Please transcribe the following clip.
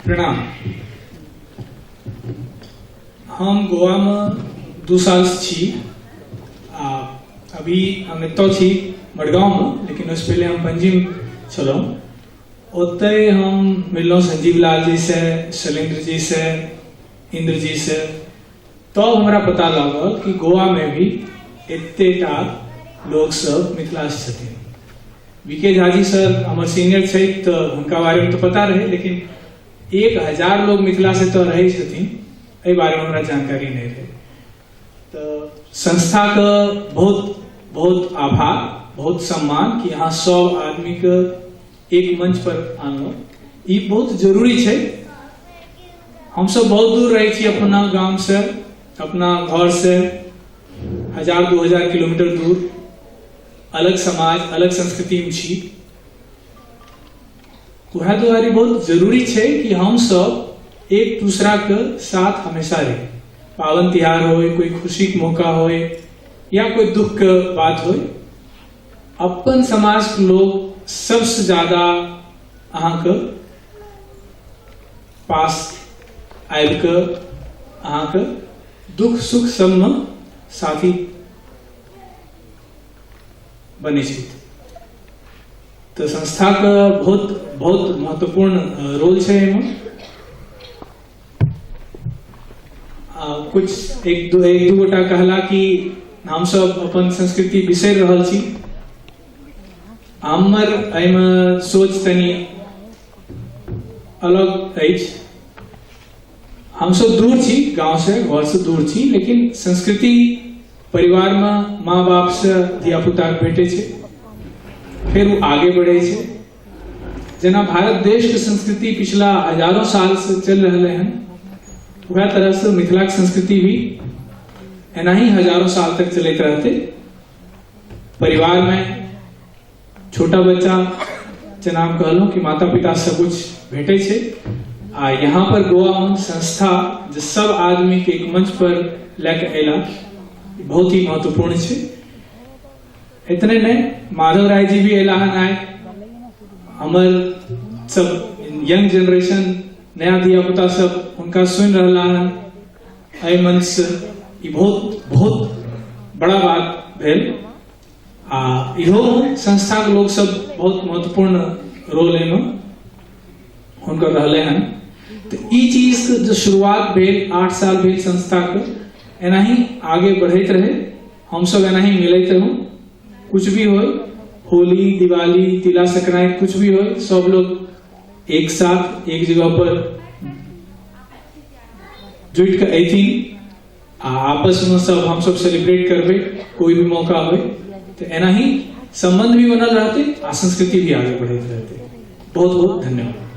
प्रणाम। हम गोवामे 2 सालसँ छी आ अभी हम एतऽ छी मडगांवमे, लेकिन ओहिसँ पहिले हम पणजीमे छलहुँ। ओतहि हम मिललहुँ संजीव लाल जी से, शैलेंद्र जी से, इंद्र जी से। तब हमरा पता लागल कि गोवामे भी एतेटा लोकसभ मिथिलासँ छथिन। वी के झाजी सर हमर सीनियर छथि तऽ हुनका बारेमे तऽ पता रहै, लेकिन 1000 लोग मिथिलासँ तऽ रहै छथिन, एहि बारेमे हमरा जानकारी नहि रहै। तऽ संस्थाके बहुत बहुत आभार, बहुत सम्मान कि अहाँ सब आदमीके एक मंच पर आनलहुँ। ई बहुत जरूरी छै। हमसब बहुत दूर रहै छी अपना गामसँ, अपना घरसँ 1000-2000 किलोमीटर दूर, अलग समाज अलग संस्कृतिमे छी। वएह दुआरे बहुत जरूरी छै कि हम सब एक दूसरा के साथ हमेशा रही। पावन तिहार होय, कोई खुशी के मौका होय या कोई दुख के बात होय, अपन समाज के लोग सबसे ज्यादा अहाँके पास आबि कऽ अहाँके दुख सुख सबमे साथी बनै छथि। तऽ संस्थाके बहुत बहुत महत्वपूर्ण रोल छै एहिमे। आ कुछ एक दू गोटा कहला कि हमसब अपन संस्कृति बिसरि रहल छी। हमर एहिमे सोच तनी अलग अछि। हमसब दूर छी गाँवसँ, घरसँ दूर छी, लेकिन संस्कृति परिवारमे माँ बापसँ धियापुताके भेटै छै, फेर ओ आगे बढ़ै छै। जेना भारत देशके संस्कृति पिछला हजारों सालसँ चलि रहलै हन, वएह तरहसँ मिथिलाके संस्कृति भी एनाही हजारों साल तक चलैत रहतै। परिवारमे छोटा बच्चा, जेना हम कहलहुँ कि माता पिता सब कुछ भेटै छै, आ यहाँ पर गोवामे संस्था जे सब आदमीके एक मंच पर लए कऽ अयला, बहुत ही महत्वपूर्ण छै। इतने नहि, माधव राय जी भी अयला हन आइ। हमर सब यंग जेनरेशन, नया धिया पुता सब हुनका सुनि रहला हन एहि मंचसँ। ई बहुत बहुत बड़ा बात भेल आ इहो संस्थाके लोक सब बहुत महत्वपूर्ण रोल एहिमे हुनकर रहलै हन। तऽ ई चीजके जे शुरुआत भेल, 8 साल भेल संस्थाके, एनाही आगे बढ़ैत रहै, हमसब एनाही मिलैत रहू। कुछ भी होय, होली, दिवाली, तिला संक्रांति, कुछ भी होय, सब लोग एक साथ एक जगह पर जुटि कऽ अयथिन आ आपसमे सब हमसब सेलिब्रेट करबै कोई भी मौका होय। तऽ एनाही संबंध भी बनल रहतै आ संस्कृति भी आगे बढ़ैत रहतै। बहुत बहुत धन्यवाद।